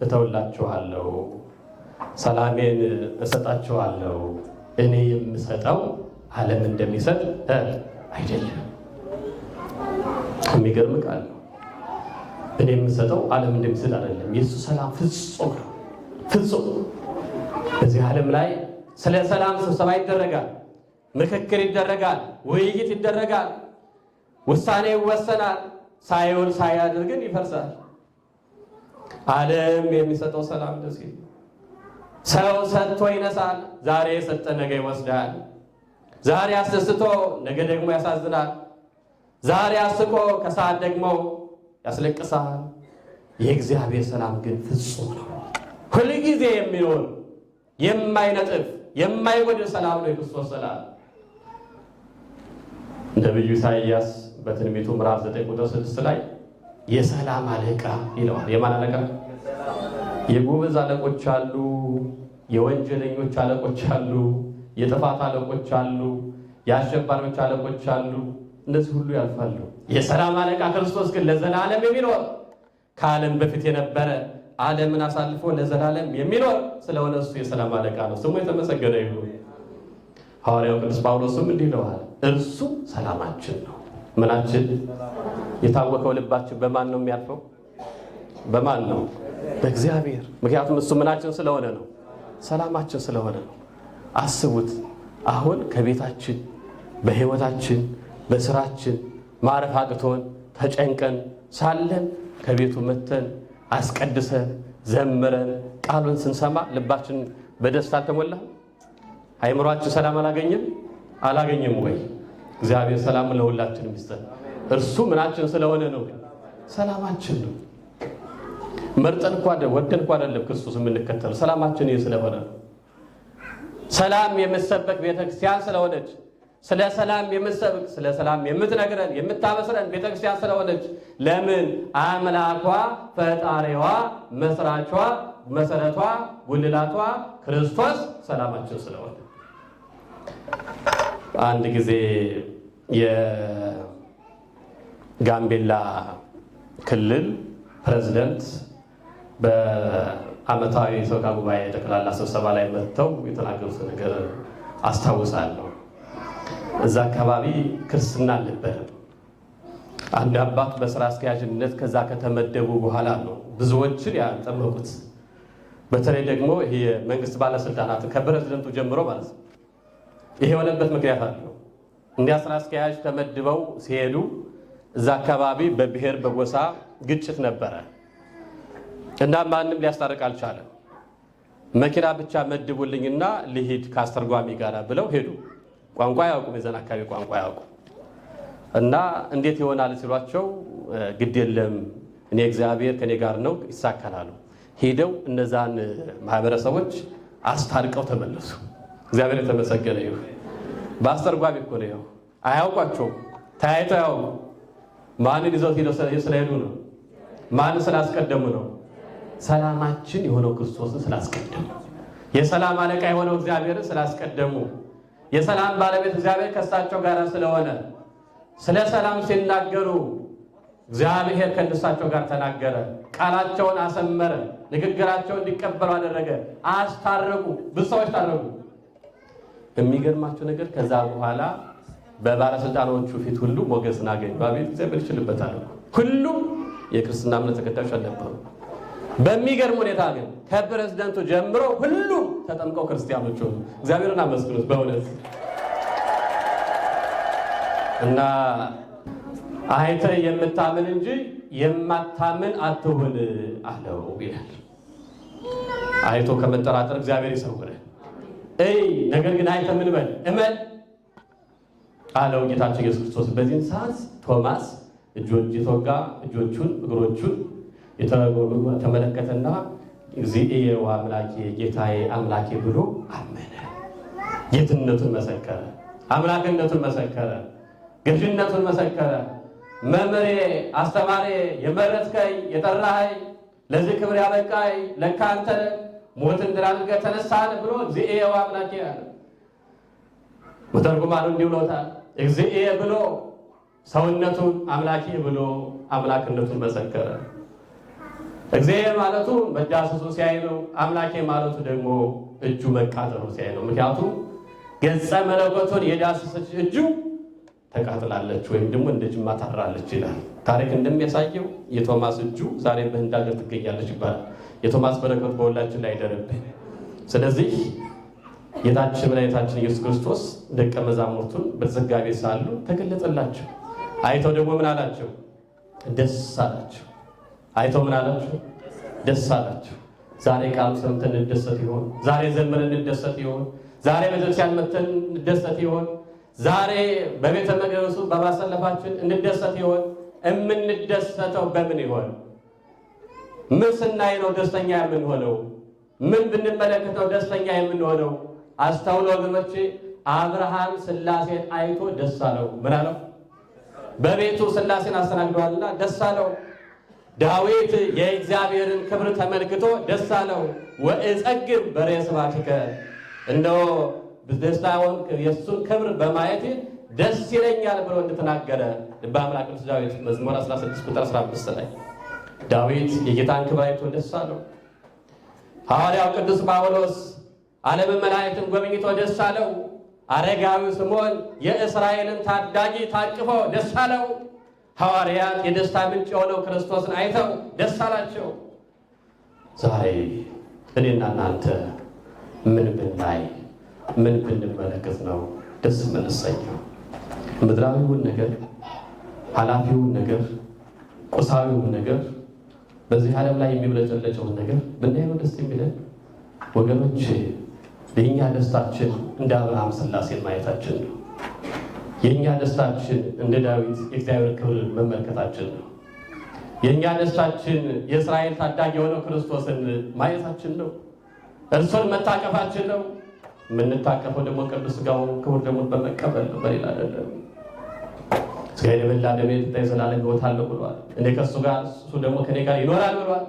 እተውላችኋለሁ፣ ሰላሜን እሰጣችኋለሁ። እኔ የምሰጠው ዓለም እንደሚሰጥ አይደለም። የሚገርም ቃል ነው። እኔ የምሰጠው ዓለም እንደሚሰጥ አይደለም። የእሱ ሰላም ፍጹም ነው። ፍጹም። በዚህ ዓለም ላይ ስለ ሰላም ስብሰባ ይደረጋል፣ ምክክር ይደረጋል፣ ውይይት ይደረጋል፣ ውሳኔ ይወሰናል። ሳይውል ሳያድር ግን ይፈርሳል። ዓለም የሚሰጠው ሰላም ደስ ይላል። ሰው ሰጥቶ ይነሳል። ዛሬ የሰጠ ነገ ይወስዳል። ዛሬ አስደስቶ ነገ ደግሞ ያሳዝናል። ዛሬ አስቆ ከሰዓት ደግሞ ያስለቅሳል። የእግዚአብሔር ሰላም ግን ፍጹም ነው። ሁልጊዜ የሚኖር፣ የማይነጥፍ፣ የማይጎድል ሰላም ነው የክርስቶስ ሰላም። ነቢዩ ኢሳይያስ በትንቢቱ ምዕራፍ 9 ቁጥር 6 ላይ የሰላም አለቃ ይለዋል። የማን አለቃ? የጎበዝ አለቆች አሉ፣ የወንጀለኞች አለቆች አሉ፣ የጥፋት አለቆች አሉ፣ የአሸባሪዎች አለቆች አሉ። እነዚህ ሁሉ ያልፋሉ። የሰላም አለቃ ክርስቶስ ግን ለዘላለም የሚኖር፣ ከዓለም በፊት የነበረ፣ ዓለምን አሳልፎ ለዘላለም የሚኖር ስለሆነ እሱ የሰላም አለቃ ነው። ስሙ የተመሰገነ ይሁን። ሐዋርያው ቅዱስ ጳውሎስም እንዲህ ይለዋል፣ እርሱ ሰላማችን ነው። ምናችን? የታወከው ልባችን በማን ነው የሚያርፈው? በማን ነው? በእግዚአብሔር። ምክንያቱም እሱ ምናችን ስለሆነ ነው፣ ሰላማችን ስለሆነ ነው። አስቡት፣ አሁን ከቤታችን፣ በህይወታችን፣ በስራችን ማረፍ አቅቶን ተጨንቀን ሳለን ከቤቱ መተን አስቀድሰን ዘምረን ቃሉን ስንሰማ ልባችን በደስታ አልተሞላም? አይምሯችን ሰላም አላገኘም? አላገኘም ወይ? እግዚአብሔር ሰላምን ለሁላችንም ይስጠን። እርሱ ምናችን ስለሆነ ነው፣ ግን ሰላማችን ነው። መርጠን እኮ ወደን እኮ አይደለም ክርስቶስ የምንከተለው፣ ሰላማችን ይህ ስለሆነ ነው። ሰላም የምትሰበክ ቤተክርስቲያን ስለሆነች፣ ስለ ሰላም የምትሰብክ፣ ስለ ሰላም የምትነግረን፣ የምታበስረን ቤተክርስቲያን ስለሆነች። ለምን? አምላኳ፣ ፈጣሪዋ፣ መስራቿ፣ መሰረቷ፣ ጉልላቷ ክርስቶስ ሰላማችን ስለሆነ። አንድ ጊዜ የጋምቤላ ክልል ፕሬዝደንት በዓመታዊ የሰበካ ጉባኤ ጠቅላላ ስብሰባ ላይ መጥተው የተናገሩት ነገር አስታውሳለሁ። እዛ አካባቢ ክርስትና አልነበረም። አንድ አባት በስራ አስኪያጅነት ከዛ ከተመደቡ በኋላ ነው ብዙዎችን ያጠመቁት። በተለይ ደግሞ ይሄ የመንግስት ባለስልጣናት ከፕሬዝደንቱ ጀምሮ ማለት ነው። ይሄ የሆነበት ምክንያት አለው። እንዲያ ስራ አስኪያጅ ተመድበው ሲሄዱ እዛ አካባቢ በብሔር በጎሳ ግጭት ነበረ እና ማንም ሊያስታርቅ አልቻለም። መኪና ብቻ መድቡልኝና ልሂድ ከአስተርጓሚ ጋር ብለው ሄዱ። ቋንቋ አያውቁም፣ የዛን አካባቢ ቋንቋ አያውቁም። እና እንዴት ይሆናል ሲሏቸው ግድ የለም፣ እኔ እግዚአብሔር ከኔ ጋር ነው፣ ይሳካላሉ። ሄደው እነዛን ማህበረሰቦች አስታርቀው ተመለሱ። እግዚአብሔር የተመሰገነ ይሁን። በአስተርጓሚ እኮ ነው። አያውቋቸውም፣ ተያይተው አያውቁ። ማንን ይዘው ሄደው ስለሄዱ ነው? ማንን ስላስቀደሙ ነው? ሰላማችን የሆነው ክርስቶስን ስላስቀደሙ፣ የሰላም አለቃ የሆነው እግዚአብሔርን ስላስቀደሙ፣ የሰላም ባለቤት እግዚአብሔር ከእሳቸው ጋር ስለሆነ ስለ ሰላም ሲናገሩ እግዚአብሔር ከእነሳቸው ጋር ተናገረ። ቃላቸውን አሰመረ። ንግግራቸውን እንዲቀበሉ አደረገ። አስታረቁ። ብዙ ሰዎች ታረቁ። የሚገርማቸው ነገር ከዛ በኋላ በባለስልጣኖቹ ፊት ሁሉ ሞገስን አገኙ። አቤት እግዚአብሔር ይችልበታል። ሁሉም የክርስትና እምነት ተከታዮች አልነበሩ። በሚገርም ሁኔታ ግን ከፕሬዝደንቱ ጀምሮ ሁሉም ተጠምቀው ክርስቲያኖች ሆኑ። እግዚአብሔርን አመስግኑት በእውነት። እና አይተህ የምታምን እንጂ የማታምን አትሁን አለው ይላል። አይቶ ከመጠራጠር እግዚአብሔር ይሰውርህ። እይ፣ ነገር ግን አይተህ ምን በል? እመን አለው ጌታችን ኢየሱስ ክርስቶስ። በዚህን ሰዓት ቶማስ እጆች የተወጋ እጆቹን እግሮቹን ተመለከተና እግዚእየ ወአምላኬ፣ ጌታዬ አምላኬ ብሎ አመነ። ጌትነቱን መሰከረ፣ አምላክነቱን መሰከረ፣ ገዥነቱን መሰከረ። መምህሬ፣ አስተማሬ፣ የመረጥከኝ፣ የጠራኸኝ፣ ለዚህ ክብር ያበቃኝ ለካ አንተ ሞትን ድል አድርገህ ተነሳህ ብሎ እግዚእየ ወአምላኬ አለ። መተርጉማኑ እንዲህ ብሎታል። እግዚእየ ብሎ ሰውነቱን፣ አምላኬ ብሎ አምላክነቱን መሰከረ። እግዚአብሔር ማለቱ መዳሰሱ ሲያይ ነው። አምላኬ ማለቱ ደግሞ እጁ መቃጠሉ ሲያይ ነው። ምክንያቱም ገጸ መለኮቱን የዳሰሰች እጁ ተቃጥላለች ወይም ደግሞ እንደ ጅማ ታራለች ይላል ታሪክ። እንደሚያሳየው የቶማስ እጁ ዛሬ በህንድ ሀገር ትገኛለች ይባላል። የቶማስ በረከት በሁላችን ላይ ይደርብን። ስለዚህ ጌታችን መድኃኒታችን ኢየሱስ ክርስቶስ ደቀ መዛሙርቱን በተዘጋ ቤት ሳሉ ተገለጸላቸው። አይተው ደግሞ ምን አላቸው? ደስ አላቸው። አይተው ምን አላቸው? ደስ አላቸው። ዛሬ ቃሉ ሰምተን እንደሰት ይሆን? ዛሬ ዘምረን እንደሰት ይሆን? ዛሬ ቤተክርስቲያን መጥተን እንደሰት ይሆን? ዛሬ በቤተ መቅደሱ በማሰለፋችን እንደሰት ይሆን? እምንደሰተው በምን ይሆን? ምን ስናይ ነው ደስተኛ የምንሆነው? ምን ብንመለከተው ደስተኛ የምንሆነው? አስተውሎ ወገኖቼ፣ አብርሃም ሥላሴን አይቶ ደስ አለው። ምን አለው? በቤቱ ሥላሴን አስተናግደዋልና ደስ አለው። ዳዊት የእግዚአብሔርን ክብር ተመልክቶ ደስ አለው። ወእጸግብ በርየ ስብሐቲከ፣ እነሆ ደስታውን የእሱን ክብር በማየት ደስ ይለኛል ብሎ እንደተናገረ ልበ አምላክ ቅዱስ ዳዊት መዝሙር 16 ቁጥር 15 ላይ ዳዊት የጌታን ክብር አይቶ ደስ አለው። ሐዋርያው ቅዱስ ጳውሎስ ዓለመ መላእክትን ጎብኝቶ ደስ አለው። አረጋዊው ስምዖን የእስራኤልን ታዳጊ ታቅፎ ደስ አለው። ሐዋርያት የደስታ ምንጭ የሆነው ክርስቶስን አይተው ደስ አላቸው። ዛሬ እኔና እናንተ ምን ብናይ ምን ብንመለከት ነው ደስ የምንሰኘው? ምድራዊውን ነገር፣ ኃላፊውን ነገር፣ ቁሳዊውን ነገር፣ በዚህ ዓለም ላይ የሚብለጨለጨውን ነገር ብናይ ነው ደስ የሚለን? ወገኖች፣ የእኛ ደስታችን እንደ አብርሃም ሥላሴን ማየታችን ነው። የእኛ ደስታችን እንደ ዳዊት የእግዚአብሔር ክብር መመልከታችን ነው። የእኛ ደስታችን የእስራኤል ታዳጊ የሆነው ክርስቶስን ማየታችን ነው። እርሱን መታቀፋችን ነው። የምንታቀፈው ደግሞ ቅዱስ ሥጋውን ክቡር ደሙን በመቀበል ነው፣ በሌላ አይደለም። ሥጋዬን የበላ ደሜን የጠጣ የዘላለም ሕይወት አለው ብሏል። እኔ ከእሱ ጋር እሱ ደግሞ ከእኔ ጋር ይኖራል ብሏል።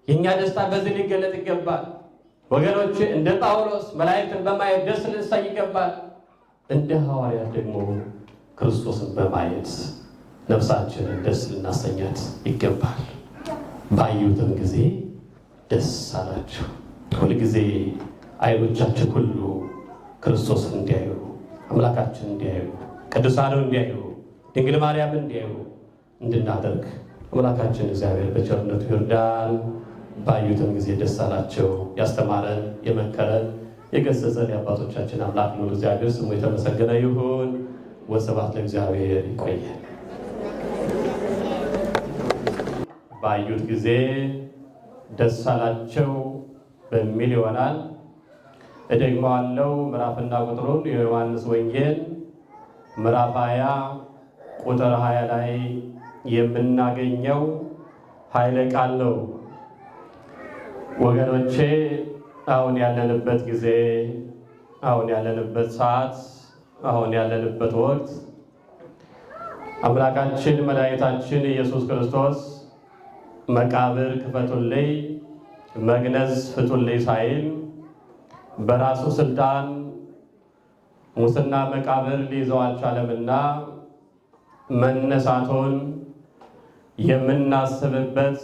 የእኛ ደስታ በዚህ ሊገለጥ ይገባል። ወገኖች፣ እንደ ጳውሎስ መላእክትን በማየት ደስ ልንሰኝ ይገባል። እንደ ሐዋርያት ደግሞ ክርስቶስን በማየት ነፍሳችንን ደስ ልናሰኛት ይገባል። ባዩትም ጊዜ ደስ አላቸው። ሁልጊዜ ዓይኖቻችን ሁሉ ክርስቶስን እንዲያዩ፣ አምላካችን እንዲያዩ፣ ቅዱሳኑን እንዲያዩ፣ ድንግል ማርያምን እንዲያዩ እንድናደርግ አምላካችን እግዚአብሔር በቸርነቱ ይርዳን። ባዩትም ጊዜ ደስ አላቸው። ያስተማረን፣ የመከረን፣ የገሰጸን የአባቶቻችን አምላክ ልዑል እግዚአብሔር ስሙ የተመሰገነ ይሁን። ወስብሐት ለእግዚአብሔር። ይቆየን። ባዩት ጊዜ ደስ አላቸው በሚል ይሆናል። እደግመዋለሁ። ምዕራፍና ቁጥሩን የዮሐንስ ወንጌል ምዕራፍ 20 ቁጥር 20 ላይ የምናገኘው ኃይለ ቃል ነው። ወገኖቼ፣ አሁን ያለንበት ጊዜ፣ አሁን ያለንበት ሰዓት፣ አሁን ያለንበት ወቅት አምላካችን መድኃኒታችን ኢየሱስ ክርስቶስ መቃብር ክፈቱልኝ፣ መግነዝ ፍቱልኝ ሳይል በራሱ ስልጣን ሙስና መቃብር ሊይዘው አልቻለምና መነሳቱን የምናስብበት፣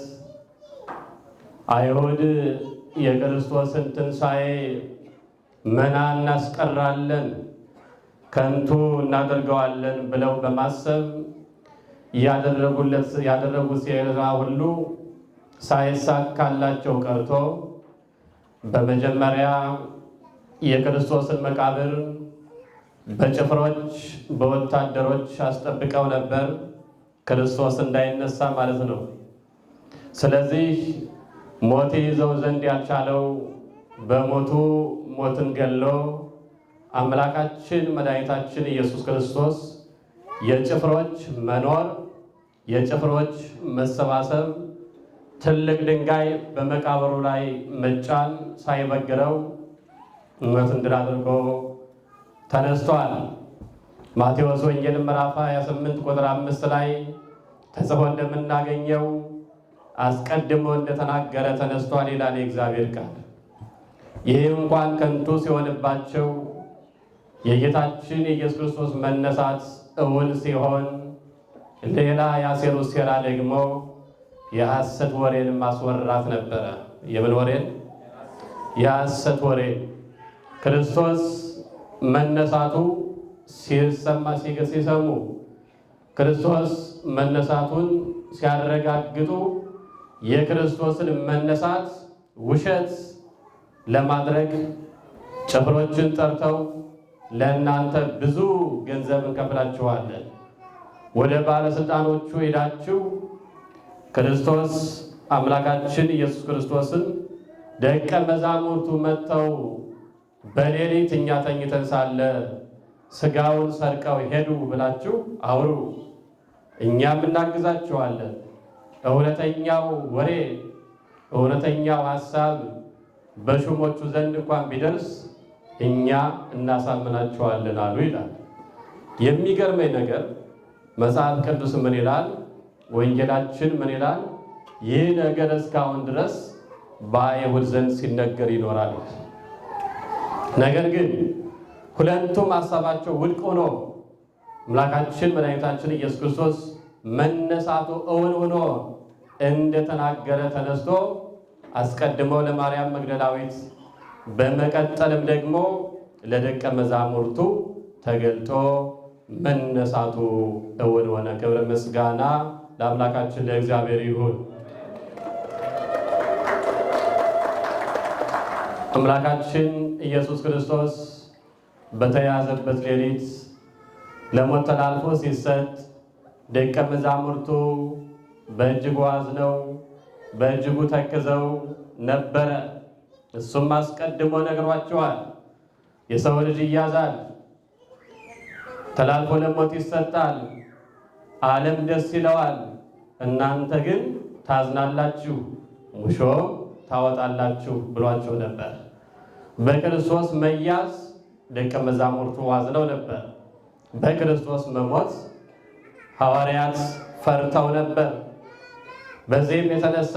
አይሁድ የክርስቶስን ትንሣኤ መና እናስቀራለን፣ ከንቱ እናደርገዋለን ብለው በማሰብ ያደረጉት ሴራ ሁሉ ሳይሳካላቸው ቀርቶ በመጀመሪያ የክርስቶስን መቃብር በጭፍሮች በወታደሮች አስጠብቀው ነበር፣ ክርስቶስ እንዳይነሳ ማለት ነው። ስለዚህ ሞት ይዘው ዘንድ ያልቻለው በሞቱ ሞትን ገሎ አምላካችን መድኃኒታችን ኢየሱስ ክርስቶስ የጭፍሮች መኖር፣ የጭፍሮች መሰባሰብ፣ ትልቅ ድንጋይ በመቃብሩ ላይ መጫን ሳይበግረው ሞትን ድል አድርጎ ተነስቷል። ማቴዎስ ወንጌል ምዕራፍ 28 ቁጥር 5 ላይ ተጽፎ እንደምናገኘው አስቀድሞ እንደተናገረ ተነስቷል ይላል የእግዚአብሔር ቃል። ይህ እንኳን ከንቱ ሲሆንባቸው የጌታችን የኢየሱስ ክርስቶስ መነሳት እውን ሲሆን ሌላ ያሴሩት ሴራ ደግሞ የሐሰት ወሬን ማስወራት ነበረ። የምን ወሬን? የሐሰት ወሬ። ክርስቶስ መነሳቱ ሲሰማ ሲሰሙ ክርስቶስ መነሳቱን ሲያረጋግጡ የክርስቶስን መነሳት ውሸት ለማድረግ ጭፍሮችን ጠርተው ለእናንተ ብዙ ገንዘብ እንከፍላችኋለን፣ ወደ ባለስልጣኖቹ ሄዳችሁ ክርስቶስ አምላካችን ኢየሱስ ክርስቶስን ደቀ መዛሙርቱ መጥተው በሌሊት እኛ ተኝተን ሳለ ስጋውን ሰርቀው ሄዱ ብላችሁ አውሩ፣ እኛም እናግዛችኋለን። እውነተኛው ወሬ እውነተኛው ሐሳብ በሹሞቹ ዘንድ እንኳን ቢደርስ እኛ እናሳምናችኋለን አሉ ይላል። የሚገርመኝ ነገር መጽሐፍ ቅዱስ ምን ይላል? ወንጌላችን ምን ይላል? ይህ ነገር እስካሁን ድረስ በአይሁድ ዘንድ ሲነገር ይኖራል። ነገር ግን ሁለቱም ሀሳባቸው ውድቅ ሆኖ አምላካችን መድኃኒታችን ኢየሱስ ክርስቶስ መነሳቱ እውን ሆኖ እንደተናገረ ተነስቶ አስቀድሞ ለማርያም መግደላዊት በመቀጠልም ደግሞ ለደቀ መዛሙርቱ ተገልጦ መነሳቱ እውን ሆነ። ክብር ምስጋና ለአምላካችን ለእግዚአብሔር ይሁን። አምላካችን ኢየሱስ ክርስቶስ በተያዘበት ሌሊት ለሞት ተላልፎ ሲሰጥ ደቀ መዛሙርቱ በእጅጉ አዝነው በእጅጉ ተክዘው ነበረ። እሱም አስቀድሞ ነግሯቸዋል። የሰው ልጅ ይያዛል፣ ተላልፎ ለሞት ይሰጣል፣ ዓለም ደስ ይለዋል፣ እናንተ ግን ታዝናላችሁ፣ ሙሾ ታወጣላችሁ ብሏቸው ነበር። በክርስቶስ መያዝ ደቀ መዛሙርቱ አዝነው ነበር። በክርስቶስ መሞት ሐዋርያት ፈርተው ነበር። በዚህም የተነሳ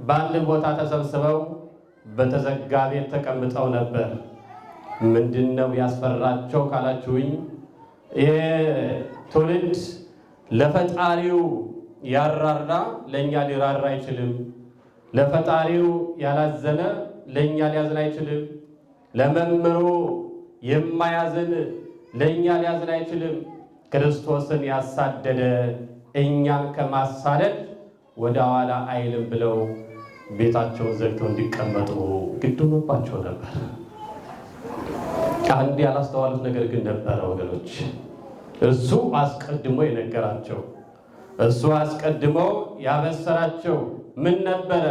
በአንድ ቦታ ተሰብስበው በተዘጋ ቤት ተቀምጠው ነበር። ምንድነው ያስፈራቸው ካላችሁኝ፣ ይህ ትውልድ ለፈጣሪው ያራራ ለእኛ ሊራራ አይችልም። ለፈጣሪው ያላዘነ ለእኛ ሊያዝን አይችልም። ለመምህሩ የማያዝን ለእኛ ሊያዝን አይችልም። ክርስቶስን ያሳደደ እኛን ከማሳደድ ወደ ኋላ አይልም ብለው ቤታቸውን ዘግተው እንዲቀመጡ ግድ ሆኖባቸው ነበር። አንድ ያላስተዋሉት ነገር ግን ነበረ ወገኖች። እሱ አስቀድሞ የነገራቸው እሱ አስቀድሞ ያበሰራቸው ምን ነበረ?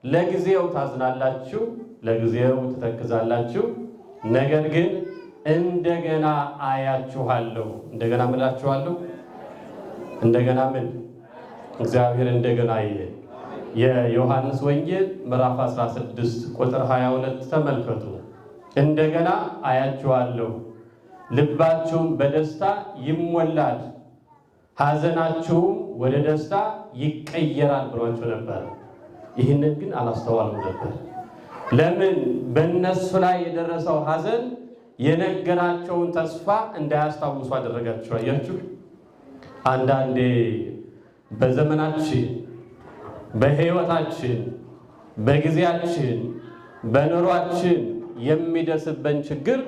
ለጊዜው ታዝናላችሁ፣ ለጊዜው ትተክዛላችሁ፣ ነገር ግን እንደገና አያችኋለሁ። እንደገና ምን እላችኋለሁ? እንደገና ምን? እግዚአብሔር እንደገና አየ። የዮሐንስ ወንጌል ምዕራፍ 16 ቁጥር 22 ተመልከቱ። እንደገና አያችኋለሁ፣ ልባችሁም በደስታ ይሞላል፣ ሐዘናችሁም ወደ ደስታ ይቀየራል ብሏቸው ነበር። ይህንን ግን አላስተዋሉም ነበር። ለምን? በእነሱ ላይ የደረሰው ሐዘን የነገራቸውን ተስፋ እንዳያስታውሱ አደረጋቸው። አያችሁ፣ አንዳንዴ በዘመናችን፣ በሕይወታችን፣ በጊዜያችን፣ በኑሯችን የሚደርስብን ችግር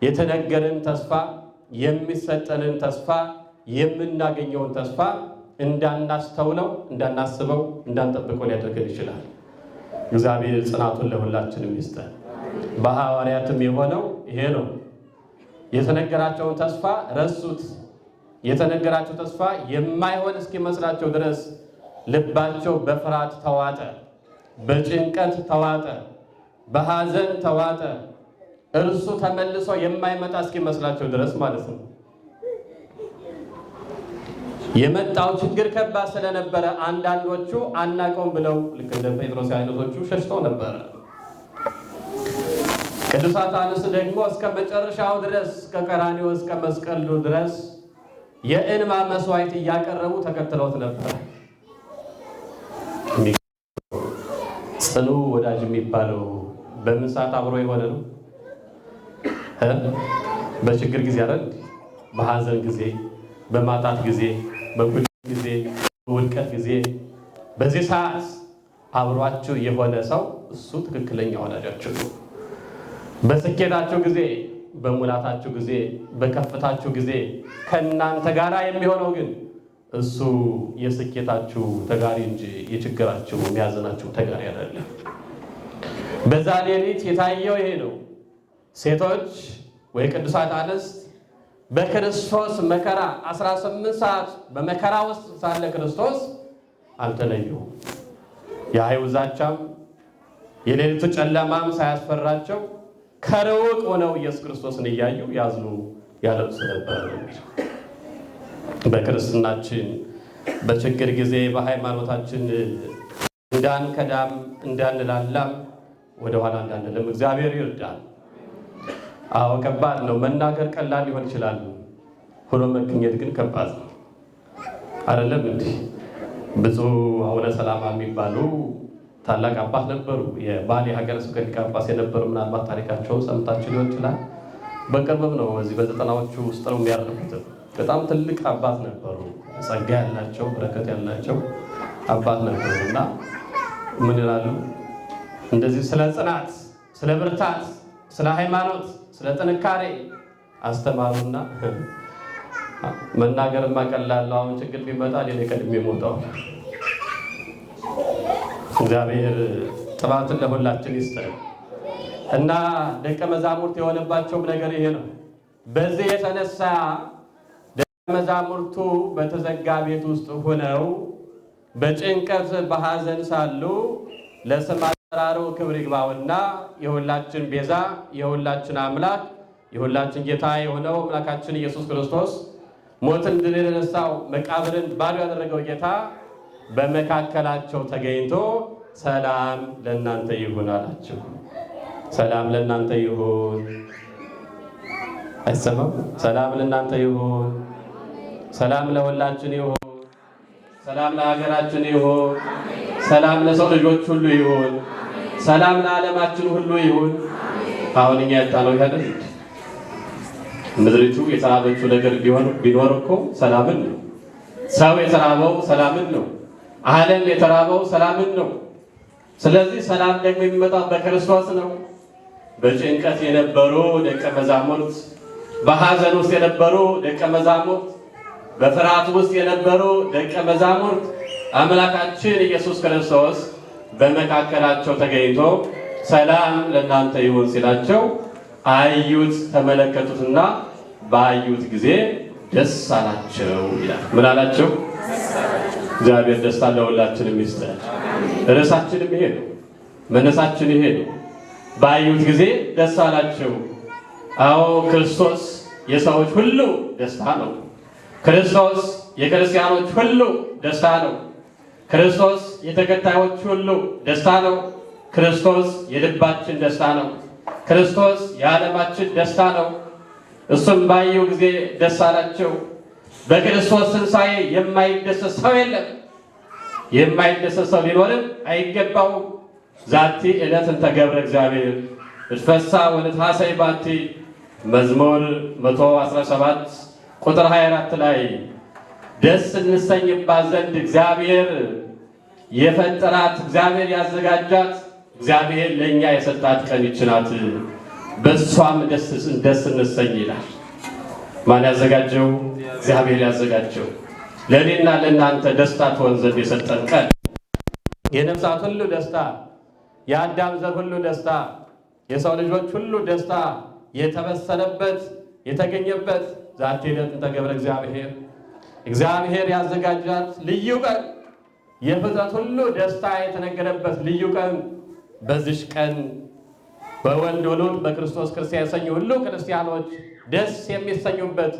የተነገርን ተስፋ የሚሰጠንን ተስፋ የምናገኘውን ተስፋ እንዳናስተውለው፣ እንዳናስበው፣ እንዳንጠብቀው ሊያደርገን ይችላል። እግዚአብሔር ጽናቱን ለሁላችንም ይስጠን። በሐዋርያትም የሆነው ይሄ ነው። የተነገራቸውን ተስፋ ረሱት። የተነገራቸው ተስፋ የማይሆን እስኪመስላቸው ድረስ ልባቸው በፍርሃት ተዋጠ፣ በጭንቀት ተዋጠ፣ በሐዘን ተዋጠ። እርሱ ተመልሶ የማይመጣ እስኪመስላቸው ድረስ ማለት ነው። የመጣው ችግር ከባድ ስለነበረ አንዳንዶቹ አናውቀውም ብለው ልክ እንደ ጴጥሮስ አይነቶቹ ሸሽተው ነበረ። ቅዱሳት አንስት ደግሞ እስከ መጨረሻው ድረስ ከቀራንዮ እስከ መስቀሉ ድረስ የእንባ መስዋዕት እያቀረቡ ተከትለውት ነበር። ጽኑ ወዳጅ የሚባለው በምን ሰዓት አብሮ የሆነ ነው? በችግር ጊዜ አይደል? በሐዘን ጊዜ፣ በማጣት ጊዜ፣ በጉድ ጊዜ፣ በውድቀት ጊዜ በዚህ ሰዓት አብሯችሁ የሆነ ሰው እሱ ትክክለኛ ወዳጃችሁ ነው። በስኬታችሁ ጊዜ፣ በሙላታችሁ ጊዜ፣ በከፍታችሁ ጊዜ ከእናንተ ጋር የሚሆነው ግን እሱ የስኬታችሁ ተጋሪ እንጂ የችግራችሁ የሚያዘናችሁ ተጋሪ አይደለም። በዛ ሌሊት የታየው ይሄ ነው። ሴቶች ወይ ቅዱሳት አንስት በክርስቶስ መከራ 18 ሰዓት በመከራ ውስጥ ሳለ ክርስቶስ አልተለዩም። የአይሁድ ዛቻም የሌሊቱ ጨለማም ሳያስፈራቸው ከሩቅ ሆነው ኢየሱስ ክርስቶስን እያዩ ያዝኑ ያለቅሱ ነበር ነው የሚለው። በክርስትናችን በችግር ጊዜ በሃይማኖታችን እንዳንከዳም እንዳንላላም ወደኋላ እንዳንልም እግዚአብሔር ይርዳል። አዎ ከባድ ነው። መናገር ቀላል ሊሆን ይችላል፣ ሆኖ መገኘት ግን ከባድ ነው። አይደለም እንዲህ ብፁዕ አቡነ ሰላማ የሚባሉ ታላቅ አባት ነበሩ። የባሌ ሀገረ ስብከት ሊቀ ጳጳስ የነበሩ፣ ምናልባት ታሪካቸውን ሰምታችሁ ሊሆን ይችላል። በቅርብም ነው፣ በዚህ በዘጠናዎቹ ውስጥ ነው የሚያርፉት። በጣም ትልቅ አባት ነበሩ። ጸጋ ያላቸው፣ በረከት ያላቸው አባት ነበሩ እና ምን ይላሉ? እንደዚህ ስለ ጽናት፣ ስለ ብርታት፣ ስለ ሃይማኖት፣ ስለ ጥንካሬ አስተማሩና መናገርማ ቀላል ነው። አሁን ችግር ቢመጣ እኔ ቀድሜ የምወጣው። እግዚአብሔር ጥባትን ለሁላችን ይስጠን እና ደቀ መዛሙርት የሆነባቸውም ነገር ይሄ ነው። በዚህ የተነሳ ደቀ መዛሙርቱ በተዘጋ ቤት ውስጥ ሆነው በጭንቀት በሐዘን ሳሉ ለስም አጠራሩ ክብር ይግባውና የሁላችን ቤዛ፣ የሁላችን አምላክ፣ የሁላችን ጌታ የሆነው አምላካችን ኢየሱስ ክርስቶስ፣ ሞትን ድል የነሳው፣ መቃብርን ባዶ ያደረገው ጌታ በመካከላቸው ተገኝቶ ሰላም ለእናንተ ይሁን አላቸው። ሰላም ለእናንተ ይሁን። አይሰማም? ሰላም ለእናንተ ይሁን። ሰላም ለሁላችን ይሁን። ሰላም ለሀገራችን ይሁን። ሰላም ለሰው ልጆች ሁሉ ይሁን። ሰላም ለዓለማችን ሁሉ ይሁን። አሁን እኛ ያጣነው ይሄ አይደል? ምድሪቱ የተራበችው ነገር ቢኖር እኮ ሰላምን ነው። ሰው የተራበው ሰላምን ነው። ዓለም የተራበው ሰላምን ነው። ስለዚህ ሰላም ደግሞ የሚመጣው በክርስቶስ ነው። በጭንቀት የነበሩ ደቀ መዛሙርት፣ በሐዘን ውስጥ የነበሩ ደቀ መዛሙርት፣ በፍርሃት ውስጥ የነበሩ ደቀ መዛሙርት አምላካችን ኢየሱስ ክርስቶስ በመካከላቸው ተገኝቶ ሰላም ለእናንተ ይሁን ሲላቸው አዩት፣ ተመለከቱትና ባዩት ጊዜ ደስ አላቸው ይላል። ምን አላቸው? እግዚአብሔር ደስታ ለሁላችንም ይስጠን። ርዕሳችንም ይሄ ነው፣ መነሳችን ይሄ ነው። ባዩት ጊዜ ደስ አላቸው። አዎ ክርስቶስ የሰዎች ሁሉ ደስታ ነው። ክርስቶስ የክርስቲያኖች ሁሉ ደስታ ነው። ክርስቶስ የተከታዮች ሁሉ ደስታ ነው። ክርስቶስ የልባችን ደስታ ነው። ክርስቶስ የዓለማችን ደስታ ነው። እሱም ባየው ጊዜ ደስ አላቸው። በክርስቶስ ትንሣኤ የማይደሰት ሰው የለም። የማይደሰት ሰው ሊኖርም አይገባውም። ዛቲ ዕለት እንተ ገብረ እግዚአብሔር ንትፌሣሕ ወንትሐሠይ ባቲ፣ መዝሙር 117 ቁጥር 24 ላይ ደስ እንሰኝባት ዘንድ እግዚአብሔር የፈጠራት፣ እግዚአብሔር ያዘጋጃት፣ እግዚአብሔር ለእኛ የሰጣት ቀን ይህች ናት፣ በእሷም ደስ ደስ እንሰኝ ይላል። ማን ያዘጋጀው? እግዚአብሔር ያዘጋጀው፣ ለእኔና ለእናንተ ደስታ ትሆን ዘንድ የሰጠን ቀን፣ የነፍሳት ሁሉ ደስታ፣ የአዳም ዘር ሁሉ ደስታ፣ የሰው ልጆች ሁሉ ደስታ የተበሰለበት፣ የተገኘበት፣ ዛቲ ዕለት እንተ ገብረ እግዚአብሔር፣ እግዚአብሔር ያዘጋጃት ልዩ ቀን፣ የፍጥረት ሁሉ ደስታ የተነገረበት ልዩ ቀን፣ በዚሽ ቀን በወልድ ውሉድ በክርስቶስ ክርስቲያን የተሰኙ ሁሉ ክርስቲያኖች ደስ የሚሰኙበት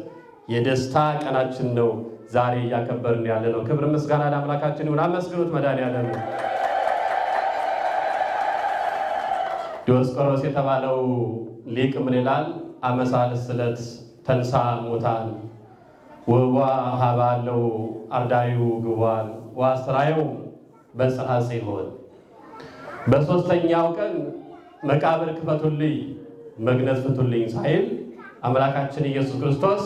የደስታ ቀናችን ነው። ዛሬ እያከበርን ያለ ነው። ክብር ምስጋና ለአምላካችን ይሁን። አመስግኑት መድኃኒዓለም። ዲዮስቆሮስ የተባለው ሊቅ ምን ይላል? አመ ሣልስት ዕለት ተንሥአ እሙታን ወቦአ ኀበ ሀለው አርዳኢሁ ግቡአን ወአስተርአዮሙ በጽርሐ ጽዮን። በሶስተኛው ቀን መቃብር ክፈቱልኝ፣ መግነዝ ፍቱልኝ ሳይል አምላካችን ኢየሱስ ክርስቶስ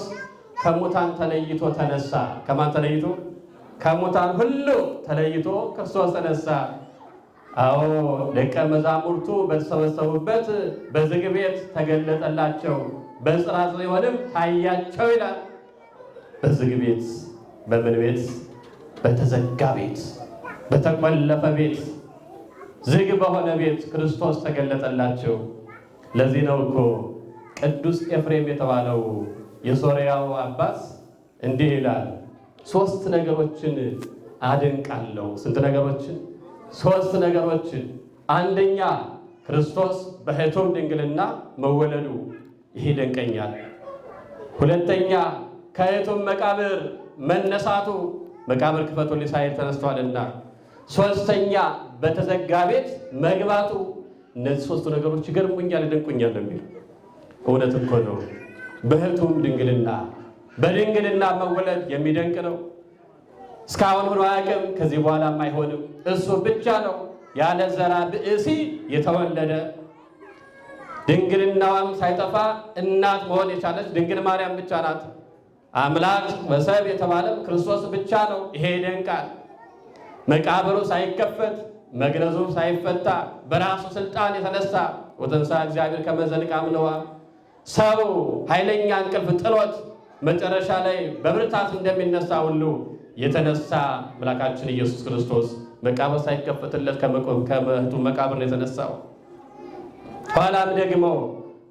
ከሙታን ተለይቶ ተነሳ። ከማን ተለይቶ? ከሙታን ሁሉ ተለይቶ ክርስቶስ ተነሳ። አዎ ደቀ መዛሙርቱ በተሰበሰቡበት በዝግ ቤት ተገለጠላቸው፣ በጽርሐ ጽዮንም ታያቸው ይላል። በዝግ ቤት፣ በምን ቤት? በተዘጋ ቤት፣ በተቆለፈ ቤት፣ ዝግ በሆነ ቤት ክርስቶስ ተገለጠላቸው። ለዚህ ነው እኮ ቅዱስ ኤፍሬም የተባለው የሶርያው አባት እንዲህ ይላል፣ ሶስት ነገሮችን አደንቃለሁ። ስንት ነገሮችን? ሶስት ነገሮችን። አንደኛ ክርስቶስ በሕቱም ድንግልና መወለዱ፣ ይሄ ይደንቀኛል። ሁለተኛ ከሕቱም መቃብር መነሳቱ፣ መቃብር ክፈቱልኝ ሳይል ተነስቷልና። ሶስተኛ በተዘጋ ቤት መግባቱ። እነዚህ ሶስቱ ነገሮች ይገርሙኛል፣ ይደንቁኛል የሚል እውነት እኮ ነው። በሕቱም ድንግልና በድንግልና መወለድ የሚደንቅ ነው። እስካሁን ሆኖ አያውቅም፣ ከዚህ በኋላም አይሆንም። እሱ ብቻ ነው ያለ ዘራ ብእሲ የተወለደ ድንግልናዋም ሳይጠፋ እናት መሆን የቻለች ድንግል ማርያም ብቻ ናት። አምላክ ወሰብ የተባለም ክርስቶስ ብቻ ነው። ይሄ ይደንቃል። መቃብሩ ሳይከፈት መግነዙ ሳይፈታ በራሱ ስልጣን የተነሳ ወተንሥአ እግዚአብሔር ከመ ዘንቃምነዋ ሰው ኃይለኛ እንቅልፍ ጥሎት መጨረሻ ላይ በብርታት እንደሚነሳ ሁሉ የተነሳ አምላካችን ኢየሱስ ክርስቶስ መቃብር ሳይከፈትለት ከመህቱ መቃብር ነው የተነሳው። ኋላም ደግሞ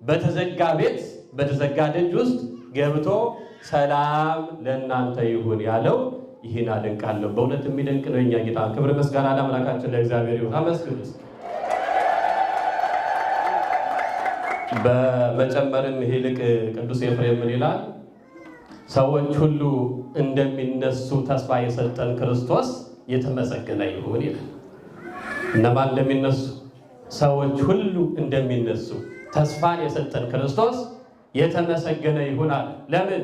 በተዘጋ ቤት በተዘጋ ደጅ ውስጥ ገብቶ ሰላም ለእናንተ ይሁን ያለው ይህን አደንቃለሁ። በእውነት የሚደንቅ ነው የኛ ጌታ። ክብር ምስጋና ለአምላካችን ለእግዚአብሔር ይሁን። አመስግኑት። በመጨመርም ይሄ ሊቅ ቅዱስ ኤፍሬም ምን ይላል? ሰዎች ሁሉ እንደሚነሱ ተስፋ የሰጠን ክርስቶስ የተመሰገነ ይሁን ይላል። እነማን እንደሚነሱ? ሰዎች ሁሉ እንደሚነሱ ተስፋን የሰጠን ክርስቶስ የተመሰገነ ይሁን አለ። ለምን?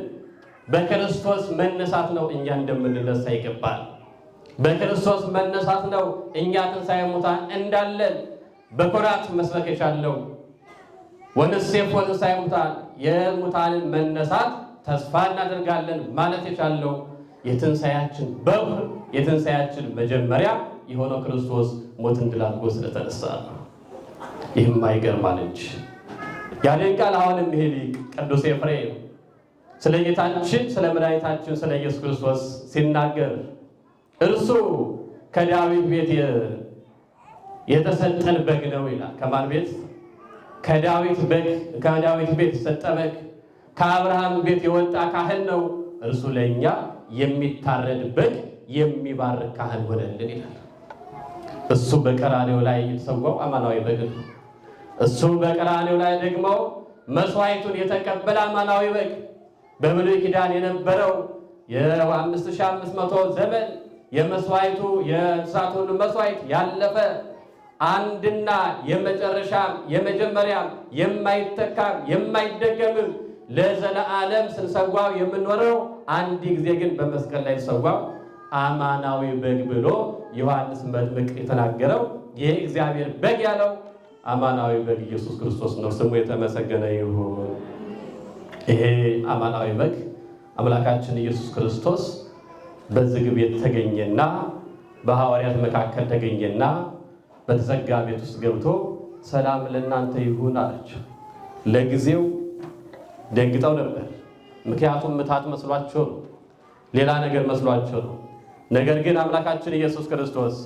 በክርስቶስ መነሳት ነው እኛ እንደምንነሳ ይገባል። በክርስቶስ መነሳት ነው እኛ ትንሣኤ ሙታን እንዳለን በኩራት መስበክ የቻልነው። ወንሴፎ ትንሣኤ ሙታን፣ የሙታንን መነሳት ተስፋ እናደርጋለን ማለት የቻልነው የትንሣኤያችን በኩር የትንሣኤያችን መጀመሪያ የሆነው ክርስቶስ ሞትን ድል አድርጎ ስለተነሳ ነው። ይህማ ይገርማል እንጂ ያደንቃል። አሁንም ይሄ ሊቅ ቅዱስ ኤፍሬም ስለ ጌታችን ስለ መድኃኒታችን ስለ ኢየሱስ ክርስቶስ ሲናገር እርሱ ከዳዊት ቤት የተሰጠን በግ ነው ይላል። ከማን ቤት? ከዳዊት በግ፣ ከዳዊት ቤት የተሰጠ በግ፣ ከአብርሃም ቤት የወጣ ካህን ነው። እርሱ ለኛ የሚታረድ በግ የሚባርክ ካህን ሆነልን ይላል። እሱ በቀራንዮ ላይ የተሰዋው አማናዊ በግ ነው። እሱ በቀራንዮ ላይ ደግሞ መስዋዕቱን የተቀበለ አማናዊ በግ በብሉይ ኪዳን የነበረው የ5500 ዘመን የመስዋዕቱ የእንስሳት ሁሉ መስዋዕት ያለፈ አንድና የመጨረሻም የመጀመሪያም የማይተካም የማይደገምም ለዘለዓለም ስንሰዋው የምንኖረው አንድ ጊዜ ግን በመስቀል ላይ የተሰዋው አማናዊ በግ ብሎ ዮሐንስ መጥምቅ የተናገረው የእግዚአብሔር በግ ያለው አማናዊ በግ ኢየሱስ ክርስቶስ ነው። ስሙ የተመሰገነ ይሁን። ይሄ አማናዊ በግ አምላካችን ኢየሱስ ክርስቶስ በዝግ ቤት ተገኘና በሐዋርያት መካከል ተገኘና በተዘጋ ቤት ውስጥ ገብቶ ሰላም ለእናንተ ይሁን አላቸው። ለጊዜው ደንግጠው ነበር። ምክንያቱም ምታት መስሏቸው ነው፣ ሌላ ነገር መስሏቸው ነው። ነገር ግን አምላካችን ኢየሱስ ክርስቶስ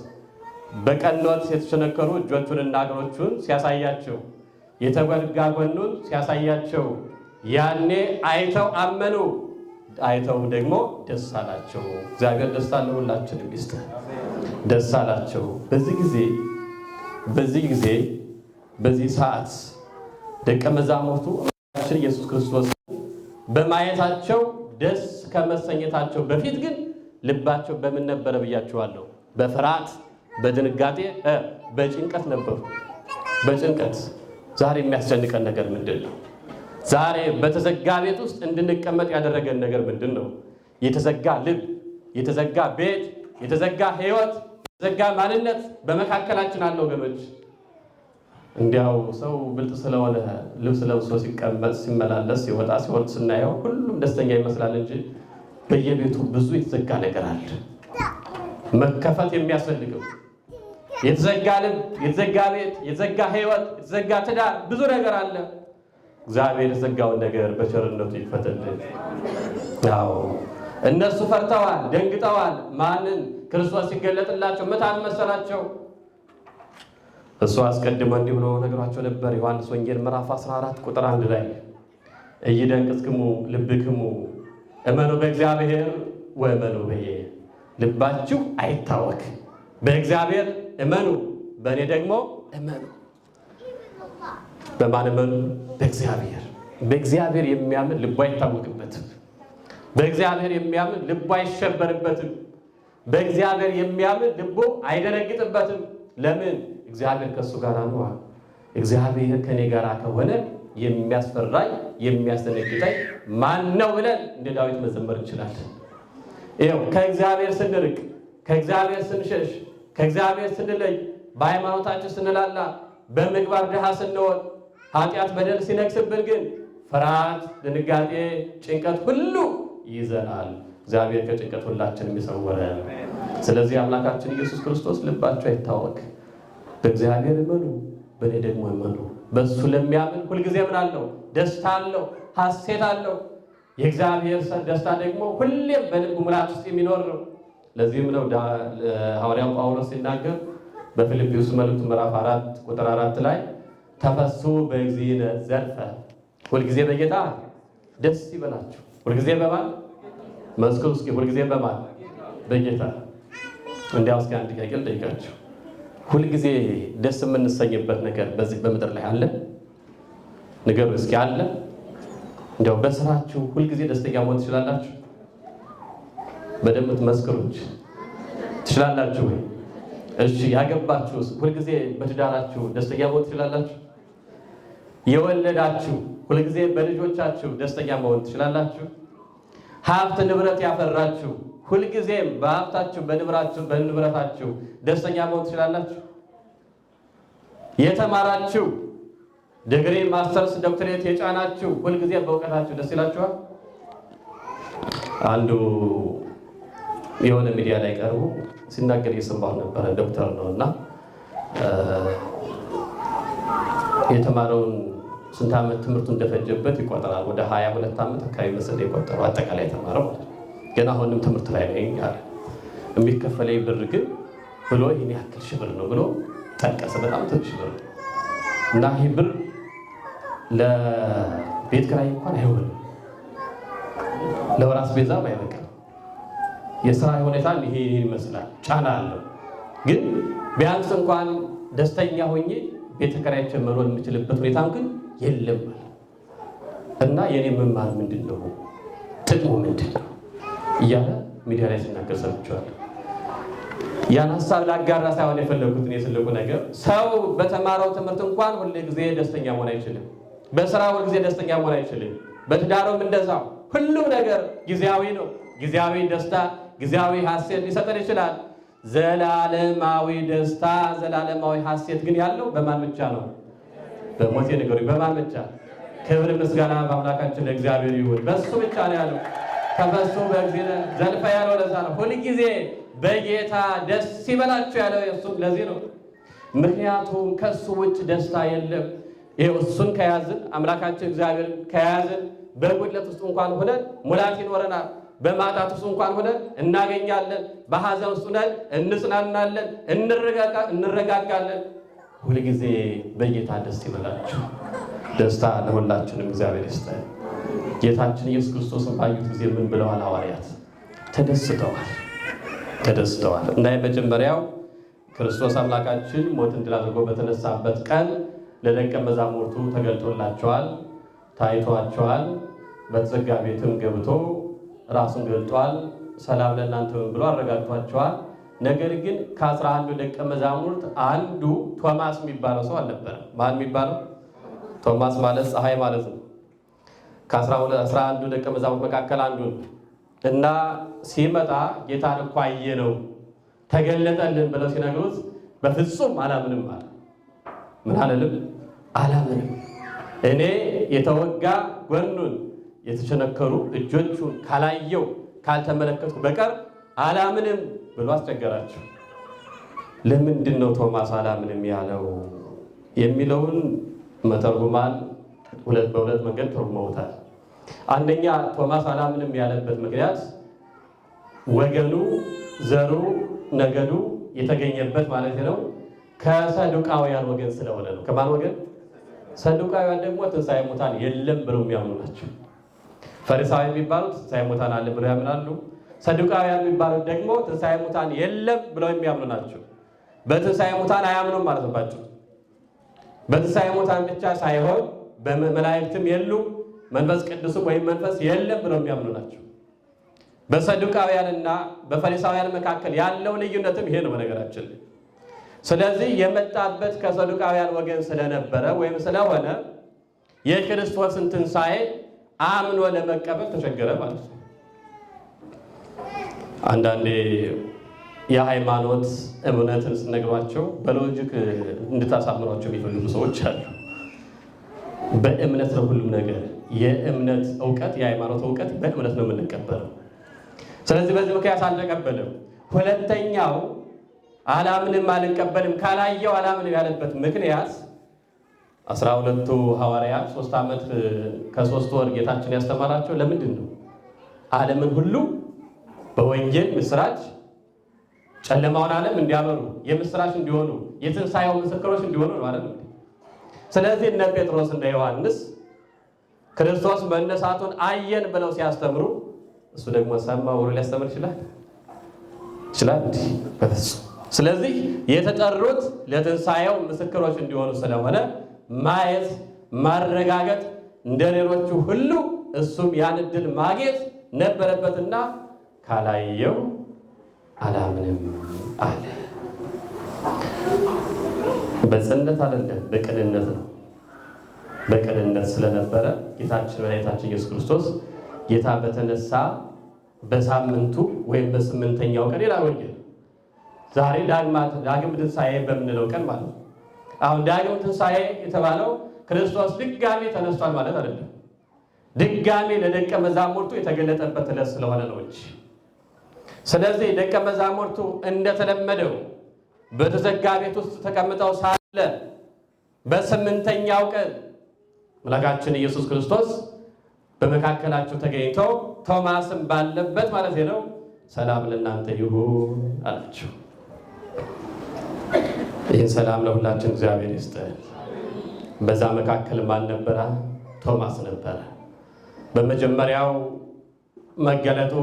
በቀኖት የተቸነከሩ እጆቹንና እግሮቹን ሲያሳያቸው፣ የተወጋ ጎኑን ሲያሳያቸው ያኔ አይተው አመኑ። አይተው ደግሞ ደስ አላቸው። እግዚአብሔር ደስታ ለሁላችንም ይስጥ። ደስ አላቸው። በዚህ ጊዜ በዚህ ሰዓት ደቀ መዛሙርቱ አምላካችን ኢየሱስ ክርስቶስ በማየታቸው ደስ ከመሰኘታቸው በፊት ግን ልባቸው በምን ነበረ ብያቸዋለሁ? በፍርሃት፣ በድንጋጤ፣ በጭንቀት ነበሩ። በጭንቀት። ዛሬ የሚያስጨንቀን ነገር ምንድን ነው? ዛሬ በተዘጋ ቤት ውስጥ እንድንቀመጥ ያደረገን ነገር ምንድን ነው? የተዘጋ ልብ፣ የተዘጋ ቤት፣ የተዘጋ ሕይወት፣ የተዘጋ ማንነት በመካከላችን አለ ወገኖች። እንዲያው ሰው ብልጥ ስለሆነ ልብስ ለብሶ ሲቀመጥ ሲመላለስ ሲወጣ ሲወርድ ስናየው ሁሉም ደስተኛ ይመስላል እንጂ በየቤቱ ብዙ የተዘጋ ነገር አለ። መከፈት የሚያስፈልገው። የተዘጋ ልብ፣ የተዘጋ ቤት፣ የተዘጋ ሕይወት፣ የተዘጋ ትዳር፣ ብዙ ነገር አለ። እግዚአብሔር የተዘጋውን ነገር በቸርነቱ ይክፈትልን። አዎ እነሱ ፈርተዋል፣ ደንግጠዋል። ማንን? ክርስቶስ ሲገለጥላቸው ምታት መሰላቸው። እሱ አስቀድሞ እንዲህ ብሎ ነግሯቸው ነበር። ዮሐንስ ወንጌል ምዕራፍ 14 ቁጥር 1 ላይ ኢይደንቅጽክሙ ልብክሙ እመኑ በእግዚአብሔር ወእመኑ በየ፣ ልባችሁ አይታወክ፣ በእግዚአብሔር እመኑ፣ በእኔ ደግሞ እመኑ። በማን እመኑ? በእግዚአብሔር። በእግዚአብሔር የሚያምን ልቡ አይታወክበትም። በእግዚአብሔር የሚያምን ልቡ አይሸበርበትም። በእግዚአብሔር የሚያምን ልቡ አይደነግጥበትም። ለምን? እግዚአብሔር ከእሱ ጋር ነው። እግዚአብሔር ከእኔ ጋር ከሆነ የሚያስፈራኝ የሚያስደነግጠኝ ማን ነው ብለን እንደ ዳዊት መዘመር እንችላለን። ይኸው ከእግዚአብሔር ስንርቅ፣ ከእግዚአብሔር ስንሸሽ፣ ከእግዚአብሔር ስንለይ፣ በሃይማኖታችን ስንላላ፣ በምግባር ድሃ ስንሆን፣ ኃጢአት በደል ሲነግስብን ግን ፍርሃት፣ ድንጋጤ፣ ጭንቀት ሁሉ ይይዘናል። እግዚአብሔር ከጭንቀት ሁላችንም ይሰውረን። ስለዚህ አምላካችን ኢየሱስ ክርስቶስ ልባችሁ አይታወክ፣ በእግዚአብሔር እመኑ፣ በእኔ ደግሞ እመኑ። በእሱ ለሚያምን ሁልጊዜ ምን አለው? ደስታ አለው፣ ሐሴት አለው። የእግዚአብሔር ደስታ ደግሞ ሁሌም በልብ ሙላት ውስጥ የሚኖር ነው። ለዚህም ነው ሐዋርያው ጳውሎስ ሲናገር በፊልጵስዩስ መልእክቱ ምዕራፍ 4 ቁጥር 4 ላይ ተፈሥሑ በእግዚእነ ዘልፈ፣ ሁልጊዜ በጌታ ደስ ይበላችሁ። ሁልጊዜ በማን መስክሩ እስኪ? ሁልጊዜ በማን? በጌታ። እንዲያው እስኪ አንድ ጥያቄ ልጠይቃችሁ። ሁልጊዜ ደስ የምንሰኝበት ነገር በዚህ በምድር ላይ አለ? ንገሩ እስኪ፣ አለ? እንዲያው በስራችሁ ሁልጊዜ ደስተኛ መሆን ትችላላችሁ? በደንብ ትመስክሩች ትችላላችሁ ወይ? እሺ፣ ያገባችሁስ ሁልጊዜ በትዳራችሁ ደስተኛ መሆን ትችላላችሁ? የወለዳችሁ ሁልጊዜ በልጆቻችሁ ደስተኛ መሆን ትችላላችሁ? ሀብት ንብረት ያፈራችሁ ሁልጊዜም በሀብታችሁ በንብረታችሁ ደስተኛ መሆን ትችላላችሁ? የተማራችሁ ዲግሪ፣ ማስተርስ፣ ዶክትሬት የጫናችሁ ሁልጊዜ በእውቀታችሁ ደስ ይላችኋል? አንዱ የሆነ ሚዲያ ላይ ቀርቦ ሲናገር እየሰማሁ ነበረ። ዶክተር ነው እና የተማረውን ስንት ዓመት ትምህርቱ እንደፈጀበት ይቆጠራል። ወደ 22 ዓመት አካባቢ መሰለኝ የቆጠረው አጠቃላይ የተማረው ማለት ነው። ግን አሁንም ትምህርት ላይ ነኝ አለ። የሚከፈለኝ ብር ግን ብሎ ይህን ያክል ሺህ ብር ነው ብሎ ጠቀሰ። በጣም ትንሽ ብር እና ይህ ብር ለቤት ኪራይ እንኳን አይሆንም፣ ለወራስ ቤዛም አይበቃም። የስራ ሁኔታ ይሄ ይመስላል፣ ጫና አለው። ግን ቢያንስ እንኳን ደስተኛ ሆኜ ቤት ተከራይቼ መኖር የምችልበት ሁኔታም ግን የለም እና የኔ መማር ምንድን ነው ጥቅሙ ምንድን ነው እያለ ሚዲያ ላይ ሲናገር ሰምቼዋለሁ። ያን ሀሳብ ላጋራ ሳይሆን የፈለጉት እኔ ትልቁ ነገር ሰው በተማረው ትምህርት እንኳን ሁል ጊዜ ደስተኛ መሆን አይችልም። በስራ ሁል ጊዜ ደስተኛ መሆን አይችልም። በትዳሩም እንደዛው። ሁሉም ነገር ጊዜያዊ ነው። ጊዜያዊ ደስታ፣ ጊዜያዊ ሐሴት ሊሰጠን ይችላል። ዘላለማዊ ደስታ፣ ዘላለማዊ ሐሴት ግን ያለው በማን ብቻ ነው? በሞቴ ንገሩኝ፣ በማን ብቻ? ክብር ምስጋና በአምላካችን ለእግዚአብሔር ይሁን። በሱ ብቻ ነው ያለው። ተፈሥሑ በእግዚእነ ዘልፈ ያለው ለዛ ነው። ሁልጊዜ በጌታ ደስ ይበላችሁ ያለው እሱ ለዚህ ነው። ምክንያቱም ከሱ ውጭ ደስታ የለም። ይሄው እሱን ከያዝን፣ አምላካችን እግዚአብሔር ከያዝን በጉድለት ውስጥ እንኳን ሆነን ሙላት ይኖረናል። በማጣት ውስጥ እንኳን ሆነን እናገኛለን። በሐዘን ውስጥ ሆነን እንጽናናለን፣ እንረጋጋለን። ሁልጊዜ በጌታ ደስ ይበላችሁ። ደስታ ለሁላችንም እግዚአብሔር ይስጠን። ጌታችን ኢየሱስ ክርስቶስን ባዩት ጊዜ ምን ብለዋል ሐዋርያት? ተደስተዋል፣ ተደስተዋል። እና የመጀመሪያው ክርስቶስ አምላካችን ሞትን ድል አድርጎ በተነሳበት ቀን ለደቀ መዛሙርቱ ተገልጦላቸዋል፣ ታይቷቸዋል። በተዘጋ ቤትም ገብቶ ራሱን ገልጧል። ሰላም ለእናንተ ብሎ አረጋግቷቸዋል። ነገር ግን ከ11ዱ ደቀ መዛሙርት አንዱ ቶማስ የሚባለው ሰው አልነበረም። ማን የሚባለው? ቶማስ ማለት ፀሐይ ማለት ነው። ከ11ዱ ደቀ መዛሙርት መካከል አንዱ ነው እና ሲመጣ ጌታን እኮ አየነው ተገለጠልን ብለው ሲነግሩት በፍጹም አላምንም አለ። ምን አለልም? አላምንም። እኔ የተወጋ ጎኑን የተቸነከሩ እጆቹን ካላየው ካልተመለከትኩ በቀር አላምንም ብሎ አስቸገራቸው። ለምንድን ነው ቶማስ አላምንም ያለው የሚለውን መተርጉማን ሁለት በሁለት መንገድ ተርጉመውታል። አንደኛ ቶማስ አላምንም ያለበት ምክንያት ወገኑ፣ ዘሩ፣ ነገዱ የተገኘበት ማለት ነው ከሰዱቃውያን ወገን ስለሆነ ነው። ከማን ወገን? ሰዱቃውያን ደግሞ ትንሣኤ ሙታን የለም ብለው የሚያምኑ ናቸው። ፈሪሳውያን የሚባሉት ትንሣኤ ሙታን አለ ብለው ያምናሉ። ሰዱቃውያን የሚባሉት ደግሞ ትንሣኤ ሙታን የለም ብለው የሚያምኑ ናቸው። በትንሣኤ ሙታን አያምኑም ማለት ነው። ባጭሩ በትንሣኤ ሙታን ብቻ ሳይሆን በመላእክትም የሉ መንፈስ ቅዱስም ወይም መንፈስ የለም ብለው የሚያምኑ ናቸው። በሰዱቃውያንና በፈሪሳውያን መካከል ያለው ልዩነትም ይሄ ነው በነገራችን ላይ። ስለዚህ የመጣበት ከሰዱቃውያን ወገን ስለነበረ ወይም ስለሆነ የክርስቶስን ትንሣኤ አምኖ ለመቀበል ተቸገረ ማለት ነው። አንዳንዴ የሃይማኖት እምነትን ስነግሯቸው በ logic እንድታሳምሯቸው የሚፈልጉ ሰዎች አሉ። በእምነት ነው ሁሉም ነገር። የእምነት እውቀት የሃይማኖት እውቀት በእምነት ነው የምንቀበለው። ስለዚህ በዚህ ምክንያት አልተቀበልም። ሁለተኛው አላምንም አልቀበልም ካላየው አላምንም ያለበት ምክንያት 12ቱ ሐዋርያት 3 ዓመት ከ3 ወር ጌታችን ያስተማራቸው ለምንድን ነው? ዓለምን ሁሉ በወንጌል ምስራች ጨለማውን ዓለም እንዲያበሩ የምስራች እንዲሆኑ የትንሣኤው ምስክሮች እንዲሆኑ ነው አይደል? ስለዚህ እነ ጴጥሮስ እንደ ዮሐንስ ክርስቶስ መነሳቱን አየን ብለው ሲያስተምሩ እሱ ደግሞ ሰማ ብሎ ሊያስተምር ይችላል ይችላል? በፍጹም። ስለዚህ የተጠሩት ለትንሣኤው ምስክሮች እንዲሆኑ ስለሆነ ማየት ማረጋገጥ እንደሌሎቹ ሁሉ እሱም ያን ዕድል ማግኘት ነበረበትና ካላየው አላምንም አለ። በጽነት አይደለም፣ በቅንነት ነው። በቅንነት ስለነበረ ጌታችን መድኃኒታችን ኢየሱስ ክርስቶስ ጌታ በተነሳ በሳምንቱ ወይም በ8ኛው ቀን ይላል ወንጌል። ዛሬ ዳግም ትንሣኤ በምንለው ቀን ማለት ነው። አሁን ዳግም ትንሣኤ የተባለው ክርስቶስ ድጋሜ ተነስቷል ማለት አይደለም። ድጋሜ ለደቀ መዛሙርቱ የተገለጠበት ዕለት ስለሆነ ነው እንጂ። ስለዚህ ደቀ መዛሙርቱ እንደተለመደው በተዘጋ ቤት ውስጥ ተቀምጠው ሳለ በ8ኛው ቀን አምላካችን ኢየሱስ ክርስቶስ በመካከላቸው ተገኝቶ ቶማስም ባለበት ማለት ነው ሰላም ለእናንተ ይሁን አላቸው። ይህን ሰላም ለሁላችን እግዚአብሔር ይስጠን። በዛ መካከል ማን ነበረ? ቶማስ ነበረ። በመጀመሪያው መገለጡ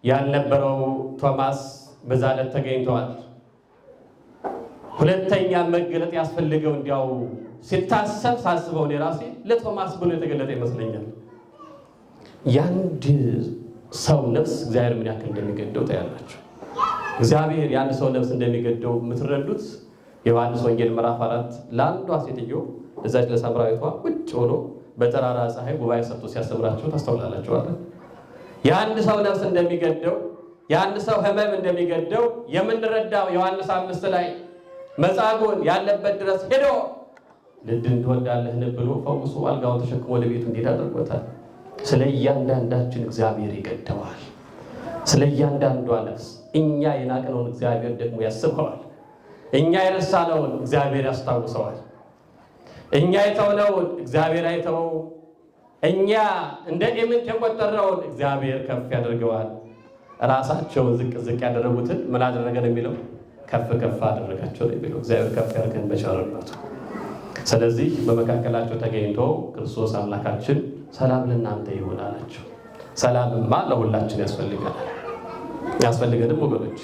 ያልነበረው ቶማስ በዛ ዕለት ተገኝቷል። ሁለተኛ መገለጥ ያስፈልገው እንዲያው ሲታሰብ ሳስበው እኔ ራሴ ለቶማስ ብሎ የተገለጠ ይመስለኛል። የአንድ ሰው ነፍስ እግዚአብሔር ምን ያክል እንደሚገደው ታያላችሁ። እግዚአብሔር የአንድ ሰው ነፍስ እንደሚገደው የምትረዱት ዮሐንስ ወንጌል ምዕራፍ 4 ለአንዷ ሴትዮ እዛች ለሳምራዊቷ ቁጭ ሆኖ በጠራራ ፀሐይ ጉባኤ ሰርቶ ሲያስተምራቸው ታስተውላላችሁ አይደል? የአንድ ሰው ነፍስ እንደሚገደው የአንድ ሰው ሕመም እንደሚገደው የምንረዳው ዮሐንስ 5 ላይ መጻጉዕን ያለበት ድረስ ሄዶ ልድን ትወዳለህን ብሎ ፈውሶ አልጋውን ተሸክሞ ወደ ቤቱ እንዲሄድ አድርጎታል። ስለ እያንዳንዳችን እግዚአብሔር ይገደዋል። ስለ እያንዳንዷ ነፍስ እኛ የናቅነውን እግዚአብሔር ደግሞ ያስበዋል። እኛ የረሳነውን እግዚአብሔር ያስታውሰዋል። እኛ የተውነውን እግዚአብሔር አይተወው። እኛ እንደ ኢምንት የቆጠርነውን እግዚአብሔር ከፍ ያደርገዋል። ራሳቸውን ዝቅ ዝቅ ያደረጉትን ምን አደረገ ነው የሚለው? ከፍ ከፍ አደረጋቸው ነው የሚለው። እግዚአብሔር ከፍ ያደርገን በቸርነቱ። ስለዚህ በመካከላቸው ተገኝቶ ክርስቶስ አምላካችን ሰላም ለእናንተ ይሁን አላቸው። ሰላምማ ለሁላችን ያስፈልገናል። ያስፈልገንም ወገኖች።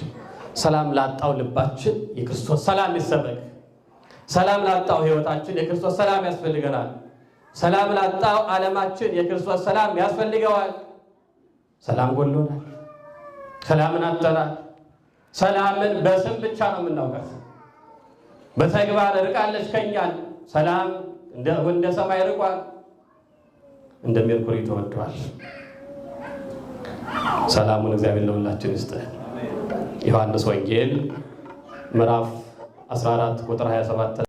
ሰላም ላጣው ልባችን የክርስቶስ ሰላም ይሰበክ። ሰላም ላጣው ሕይወታችን የክርስቶስ ሰላም ያስፈልገናል። ሰላም ላጣው ዓለማችን የክርስቶስ ሰላም ያስፈልገዋል። ሰላም ጎሎናል። ሰላምን አጥተናል። ሰላምን በስም ብቻ ነው የምናውቃት፣ በተግባር ርቃለች ከኛ። ሰላም እንደ ሰማይ ርቋል፣ እንደ ሜርኩሪ ተወዷል። ሰላሙን እግዚአብሔር ለሁላችን ይስጥልን። ዮሐንስ ወንጌል ምዕራፍ 14 ቁጥር 27